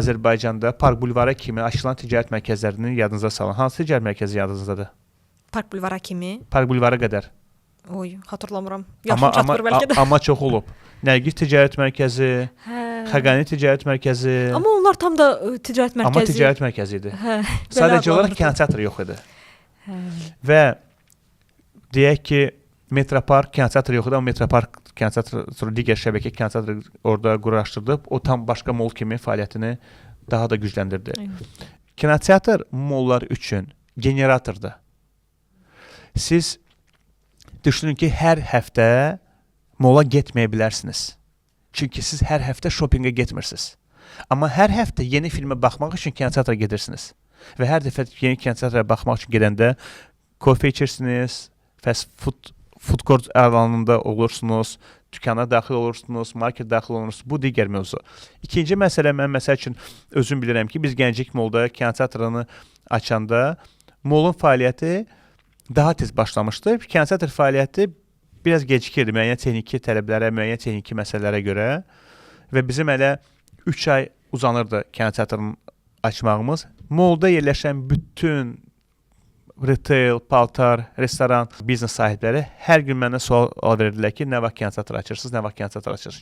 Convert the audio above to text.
Azərbaycanda Park Bulvara kimi açılan ticarət mərkəzlərinin yadınıza salın. Hansı ticarət mərkəzi yadınızdadır? Park Bulvara kimi. Park Bulvara qədər. Oy, xatırlamıram. Yaşım Amma amma çatmır bəlkə də. amma çox olub. Nərgiz ticarət mərkəzi, Hə. Xəqani ticarət mərkəzi. Amma onlar tam da ticarət mərkəzi. Amma ticarət mərkəzi idi. Hə. Belə Sadəcə olaraq adlandırılır. kinoteatr yox idi. Hə. Və deyək ki, Metropark kinoteatr yox idi, amma Metropark kinoteatr, sonra digər şəbəkə kinoteatr orada quraşdırılıb. O tam başqa mol kimi fəaliyyətini daha da gücləndirdi. Evet. Kinoteatr mollar üçün generatordur. Siz düşünün ki, hər həftə mola getməyə bilərsiniz. Çünki siz hər həftə shoppinqə getmirsiniz. Amma hər həftə yeni filmə baxmaq üçün kinoteatra gedirsiniz. Və hər dəfə yeni kinoteatra baxmaq üçün gedəndə kofe içirsiniz, fast food food court alanında olursunuz, dükana daxil olursunuz, market daxil olursunuz. Bu digər mövzu. İkinci məsələ, mən məsəl üçün özüm bilirəm ki, biz Gənclik Molda kinoteatrını açanda molun fəaliyyəti daha tez başlamışdı. Kinoteatr fəaliyyəti biraz gecikirdi müəyyən texniki tələblərə, müəyyən texniki məsələlərə görə və bizim hələ 3 ay uzanırdı kinoteatrın açmağımız. Molda yerləşən bütün retail, paltar, restoran, biznes sahibləri hər gün məndən sual verirdilər ki, nə vaxt kinoteatr açırsınız, nə vaxt kinoteatr açırsınız.